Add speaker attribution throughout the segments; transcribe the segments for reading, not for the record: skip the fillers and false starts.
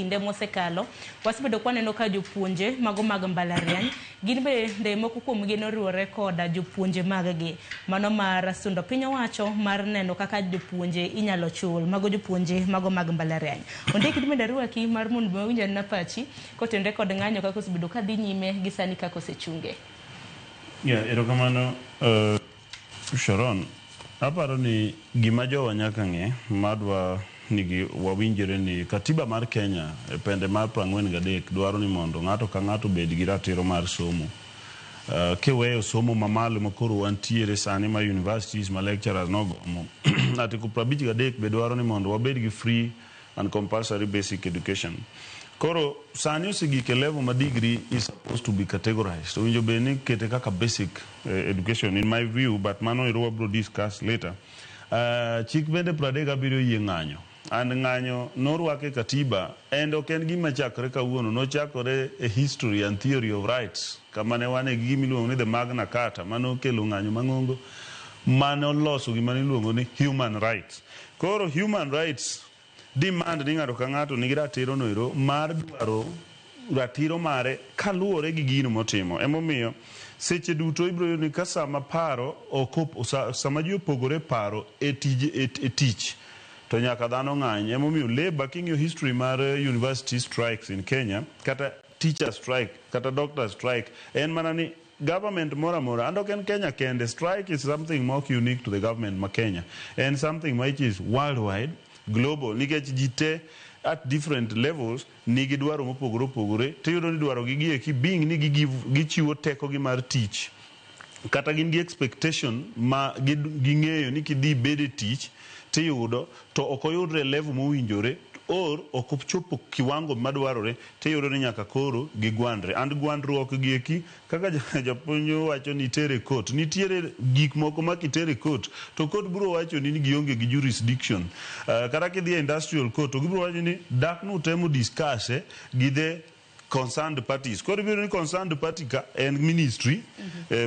Speaker 1: kinde mosekalo wasebedo kwaneno ka jopuonje mago mag mbalariany gin bende moko kuomgi noriwore koda jopuonje mag gi mano mar sundo piny owacho mar neno kaka jopuonje inyalo chul mago jopuonje mago mag mbalariany. Ondiek bende arwaki mar mondo wawinj anena pachi kotenore kod ng'anyo kaka osebedo kadhi nyime gi sani kaka osechunge.
Speaker 2: Yeah, erokamano Sharon. Aparo ni gima jowa nyaka ng'e madwa ni wawinjre ni katiba mar Kenya e pende mar 43 dwaro ni mondo ng'ato ka ng'ato obed gi ratiro mar somo. Kiweyo somo mamalo ma koro wantiere sani ma universities ma lecturers nogomo. Article 53 be dwaro ni mondo wabed gi free and compulsory basic education. Koro sani osegik e level ma degree is supposed to be categorized. Owinjo bed ni kete kaka basic education in my view, but mano ero wabro discuss later. Chik bende 37 oyie ng'anyo. And ng'anyo norwak e katiba and ok en gima chakre kawuono, nochakore e history and theory of rights kama ne wan e gi gima iluongo ni the Magna Carta manokelo ng'anyo mang'ongo manoloso gima niluongo ni human rights. Koro human rights demand ni ng'ato ka ng'ato nigi ratiro no ero mar dwaro ratiro mare kaluwore gi gino motimo. Emomiyo seche duto ibiro yudo ni ka sama paro ok sama ji opogore paro e tij e tich to nyaka dhano ng'any. Emomiyo labour king'iyo history mar university strikes in Kenya kata teacher strike kata doctor strike en mana ni government moro amora and ok en Kenya kende strike is something ma ok unique to the government ma Kenya en something which is worldwide global nikech ji te at different levels nigi dwaro mopogore opogore tiyudo ni dwaro gi gieki being ni gichiwo teko gi mar tich kata gin gi expectation ma ging'eyo ni kidhi ibed e tich tiyudo to ok oyudre e level mowinjore or ok ochopo kiwango madwarore tiyudo ni nyaka koro gigwandre and gwandruok gieki kaka japuonj wacho ni itere court nitiere gik moko ma kitere court to court biro wacho ni gionge gi jurisdiction kata kidhi e industrial court to gibiro wacho ni dak nutemo discuss gi the concerned parties koro ibiro ni concerned party ka en ministry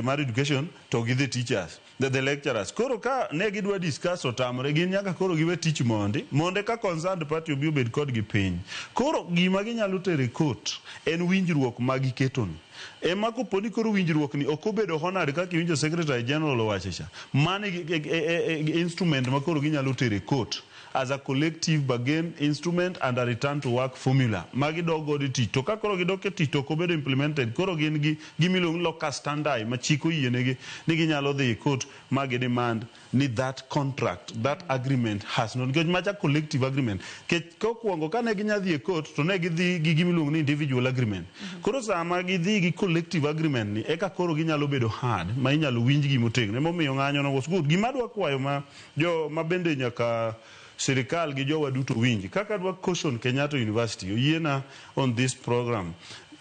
Speaker 2: mar education to gi the teachers the lecturers koro ka ne gidwa discuss otamre gin nyaka koro giwe tich mondi monde ka concerned party obi obed kodgi piny koro gima ginyalo tero e court en winjruok ma giketoni ema kopo ni koro winjruok ni ok obedo honored kaka iwinjo secretary general owacho cha mano e instrument ma koro ginyalo tero e court as a collective bargain instrument and a return to work formula ma gidok godo e tich to ka koro gidok e tich to ok obedo implemented koro gin gi gimiluongo ni locus standi ma chik oyienegi ni ginyalo dhi e court ma gi demand ni that contract that agreement has not nikech macha collective agreement nikech kokwongo kane ginya dhi e court to ne gidhi gi gimiluongo ni individual agreement koro sama gidhi gi collective agreement ni eka koro ginyalo bedo hard ma inyalo winjgi motegno emomiyo ng'anyo no was good gima adwa kwayo ma jo ma bende nyaka sirikal gi jowa duto winji kaka adwa caution Kenyatta University oyiena on this program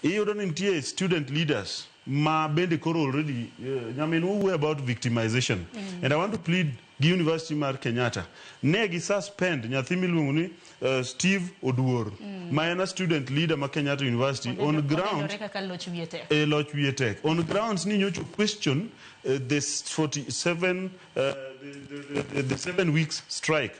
Speaker 2: iyudo ni nitie student leaders ma bende koro already nyaminwa wuoyo about victimization and I want to plead gi University mar Kenyatta ne gi suspend nyathi miluongo ni Steve Oduor ma en a student leader ma Kenyatta University on ground
Speaker 1: Odendore kaka loch wiye tek.
Speaker 2: E loch wiye tek on grounds ni nyocha question the 47 the 7 weeks strike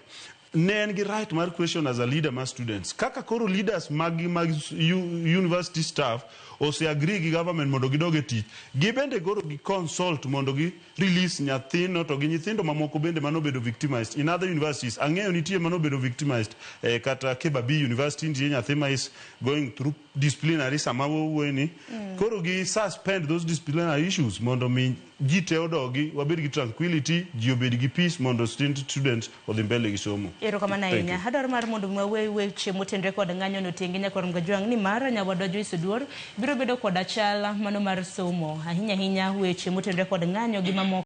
Speaker 2: ne en gi right mar question as a leader mar students kaka koro leaders mag university staff ose agree gi government mondo gidog e tich gibende koro gi consult mondo gi release nyathino to gi nyithindo mamoko bende manobedo victimized in other universities ang'eyo nitie manobedo victimized kata Kibabii University nitie nyathi ma is going through disciplinary sama wawuoyo ni koro gi suspend those disciplinary issues mondo mi ji te odogi wabed gi tranquility ji obed gi peace mondo students odhi mbele gi somo.
Speaker 1: Erokamano
Speaker 2: Thank
Speaker 1: ahinya.
Speaker 2: You.
Speaker 1: Adwaro mar mondo mi wawe weche motenore kod ng'anyo no tenge nyakwar Mgajwang' ni mar nyawadwa Joyce Oduor biro bedo koda chal mano mar somo ahinya ahinya weche motenore kod ng'anyo gi mamoko.